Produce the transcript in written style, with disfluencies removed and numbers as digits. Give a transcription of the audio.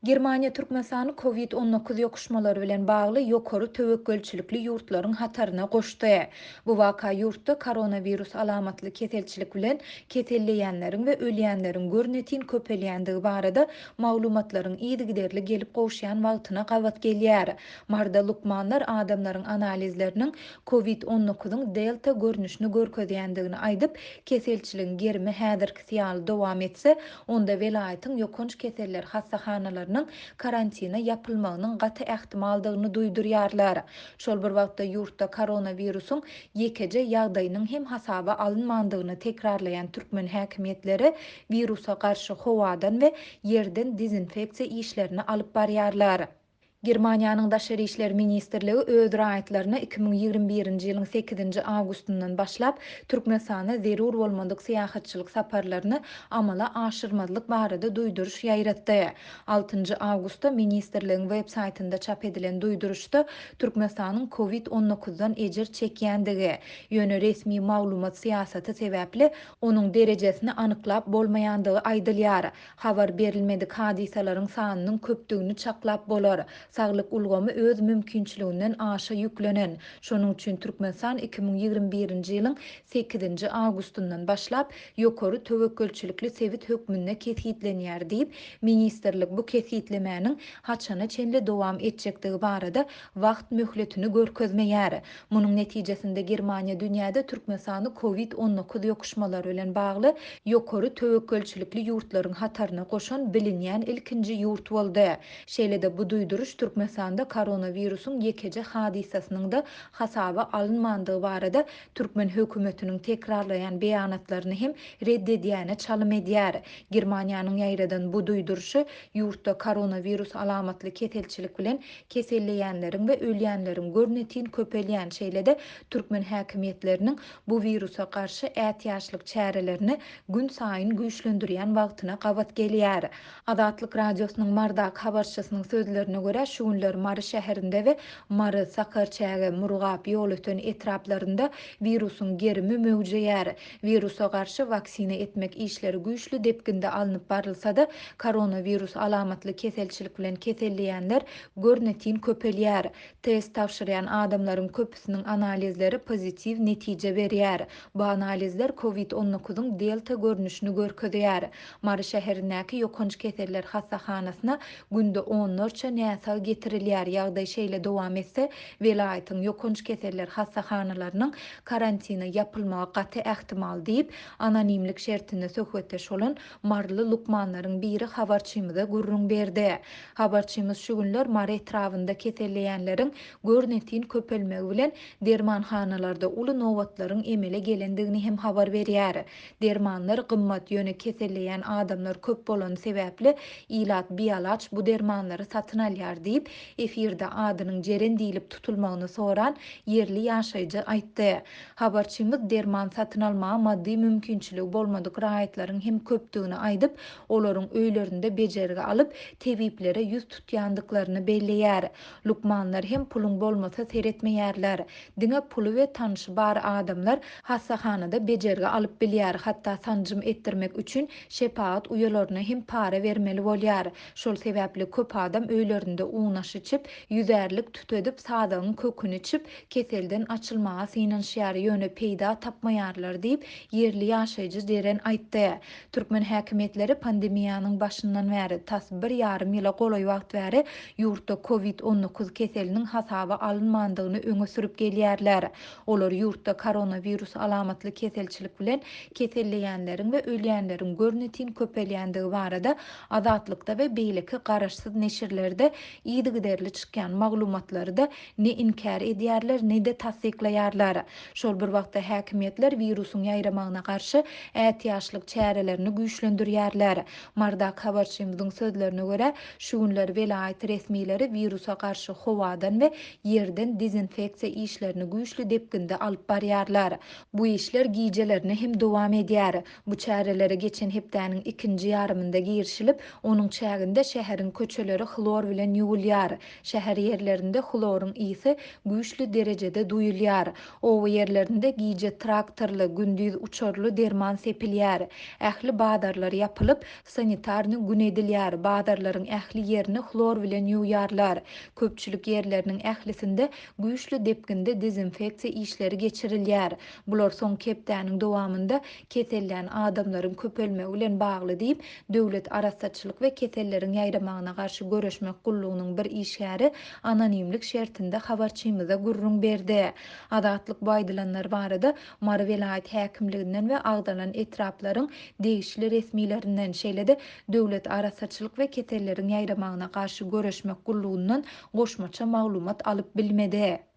Germaniýa Türkmenistany Covid 19 ýokuşmalary bilen bagly ýokary töwekgelçilikli ýurtlaryň hataryna goşdy. Bu waka ýurtda koronawirus alamatly keselçilik bilen keselleýänleriň we ölýänleriň görnetin köpelýändigi barada maglumatlaryň yzygiderli gelip gowuşýan wagtyna gabat gelýär. Maryda lukmanlar adamlaryň analizleriniň Covid on dokuzyň delta görnüşini görkezýändigini aýdyp, keselçiligiň gerimi häzirkisi ýaly dowam etse, onda welaýatyň ýokanç keseller hassahanalarynyň karantine ýapylmagynyň gaty ähtimaldygyny duýdurýarlar. Şol bir wagtda ýurtda koronawirusyň ýekeje ýagdaýynyň hem hasaba alynmandygyny tekrarlaýan türkmen häkimiýetleri wirusa garşy howadan we ýerden dezinfeksiýa işlerini alyp barýarlar. Germaniýanyň Daşary işler ministrligi öz raýatlaryna 2021-nji ýylyň sekizinji awgustyndan başlap Türkmenistana zerur bolmadyk syýahatçylyk saparlaryny amala aşyrmazlyk barada duýduryş ýaýratdy. Altynjy awgustda ministrligiň web saýtynda çap edilen duýduryşda Türkmenistanyň Covid on dokuzdan ejir çekýändigi, ýöne resmi maglumat syýasaty sebäpli onuň derejesini anyklap bolmaýandygy aýdylýar. Habar berilmedik hadysalaryň sanynyň köpdügini çaklap bolar. Saglyk ulgamy öz mümkinçiliginden aşa ýüklenen. Şonuň üçin Türkmenistan 2021-nji ýylyň sekizinji awgustyndan başlap, ýokary töwekgelçilikli sebit hökmünde kesgitlenýär diýip, ministrlik bu kesgitlemäniň haçana çenli dowam etjekdigi barada wagt möhletini görkezmeýär. Munuň netijesinde Germaniýa dünýäde Türkmenistany Covid 19 ýokuşmalary bilen bagly ýokary töwekgelçilikli ýurtlaryň hataryna goşan bilinýän ilkinji ýurt boldy. Şeýle-de bu duýduryş Türkmenistanda koronawirusyň ýekeje hadysasynyň-da hasaba alynmandygy barada türkmen hökümetiniň tekrarlaýan beýanatlaryny hem red edýäne çalym edýär. Germaniýanyň ýaýradan bu duýduryşy ýurtda koronawirus alamatly keselçilik bilen keselleýänleriň we ölýänleriň görnetin köpelýän, şeýle-de türkmen häkimiýetleriniň bu wirusa garşy ätiýaçlyk çärelerini günsaýyn güýçlendirýän wagtyna gabat gelýär. Azatlyk Radiosynyň Marydaky habarçysynyň sözlerine görä, şu günler Mary şäherinde we Mary, Sakarçäge, Murgap, Ýolöten etraplarynda wirusyň gerimi möwjeýär. Wirusa garşy waksina etmek işleri güýçli depginde alnyp barylsa-da, koronawirus alamatly keselçilik bilen keselleýänler görnetin köpelýär. Test tabşyrýan adamlaryň köpüsiniň analizleri pozitiw netije berýär. Bu analizler Covid on dokuzyň delta görnüşini görkezýär. Mary şäherindäki ýokanç keseller hassahanasyna günde onlarça näsag getirilýär. Ýagdaý şeýle dowam etse, welaýatyň ýokanç keseller hassahanalarynyň karantina ýapylmagy gaty ähtimal diýip, anonimlik şertinde söhbetdeş bolan maryly lukmanlaryň biri habarçymyza gürrüň berdi. Habarçymyz şu günler Mary etrabynda keselleýänleriň görnetin köpelmegi bilen dermanhanalarda uly nobatlaryň emele gelendigini hem habar berýär. Dermanlar gymmat, ýöne keselleýän adamlar köp bolany sebäpli ilat bialaç bu dermanlary satyn alýar diýip, efirde adynyň Jeren diýlip tutulmagyny soran ýerli ýaşaýjy aýtdy. Habarçymyz derman satyn almaga maddy mümkinçiligi bolmadyk raýatlaryň hem köpdügini aýdyp, olaryň öýlerinde bejergi alyp, tebiplere ýüz tutýandyklaryny belleýär. Lukmanlar hem puluň bolmasa seretmeýärler. Diňe puly we tanşy bar adamlar hassahanada bejergi alyp bilýär, hatda sanjym etdirmek üçin şepagat uýalaryna hem para bermeli bolýar. Şol sebäpli köp adam öýlerinde unaş içip, ýüzärlik tütedip, sazagyň köküni içip, keselden açylmaga synanyşýar, ýöne peýda tapmaýarlar diýip, ýerli ýaşaýjy Jeren aýtdy. Türkmen häkimiýetleri pandemiýanyň başyndan bäri, tas bir ýarym ýyla golaý wagt bäri ýurtda Covid 19 keseliniň hasaba alynmandygyny öňe sürüp gelýärler. Olar ýurtda koronawirus alamatly keselçilik bilen keselleýänleriň we ölýänleriň görnetin köpelýändigi barada Azatlykda we beýleki garaşsyz neşirlerde yzygiderli çykýan maglumatlary-da ne inkär edýärler, ne-de tassyklaýarlar. Şol bir wagtda häkimiýetler wirusyň ýaýramagyna garşy ätiýaçlyk çärelerini güýçlendirýärler. Marydaky habarçymyzyň sözlerine görä, şu günler welaýat resmileri wirusa garşy howadan we ýerden dezinfeksiýa işlerini güýçli depginde alyp barýarlar. Bu işler gijelerine hem dowam edýär. Bu çärelere geçen hepdäniň ikinji ýarymynda girişilip, onuň çäginde şäheriň köçeleri hlor bilen ýuwuldy. ýuwulýar. Şäher ýerlerinde hloryň ysy güýçli derejede duýulýar. Oba ýerlerinde gije traktorly, gündiz uçarly derman sepilýär. Ähli bazarlar ýapylyp, sanitarnyý gün edilýär, bazarlaryň ähli ýerini hlor bilen ýuwýarlar. Köpçülik ýerleriniň ählisinde güýçli depginde dezinfeksiýa işleri geçirilýär. Bular soňky hepdäniň dowamynda kesellän adamlaryň köpelmegi bilen bagly diýip, Döwlet arassaçylyk we keselleriň ýaýramagyna garşy göreşmek gullugynyň bir işgäri anonimlik şertinde habarçymyza gürrüň berdi. Azatlyk bu aýdylanlar barada Mary welaýat häkimliginden we agzalan etraplaryň degişli resmilerinden, şeýle-de Döwlet arassaçylyk we keselleriň ýaýramagyna garşy göreşmek gullugyndan goşmaça maglumat alyp bilmedi.